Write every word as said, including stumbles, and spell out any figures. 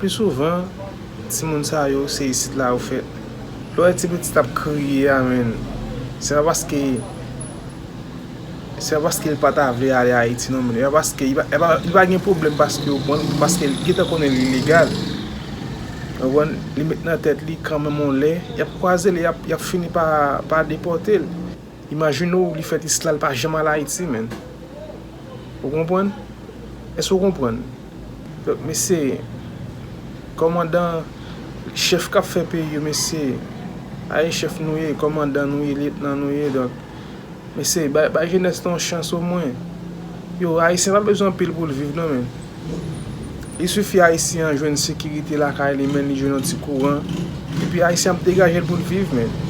Pli souvan, timoun sa yo, se isit la yo fèt. Lè w wè ti pitit ap kriye a, menn, se pa paske, se pa paske l pa ta vle ale Ayiti non, menn. E pa paske, li pa, li pa, li pa gen pwoblèm paske yo pran l, paske l gentan konnen l ilegal. Ou konprann? Li met nan tèt li kanmenm yon lè, y ap kwaze l, y ap, y ap fini pa, pa depòte l. Imajine w, li fèt isit la, l pa janm al Ayiti, menn. Ou konprann? Èske w konprann? Donk, mesye, kòmandan, chèf k ap fè peyi yo, mesye, a e chèf nou ye, kòmandan nou ye, lyetnan nou ye, donk, mesye, bay, bay jenès lan yon chans omwen. Yo, Ayisyen pa bezwen anpil pou l viv, non, menn. Li sifi Ayisyen an jwenn sekirite lakay li, menn, li jwenn yon ti kouran. Epi Ayisyen ap degaje l pou l viv, menn.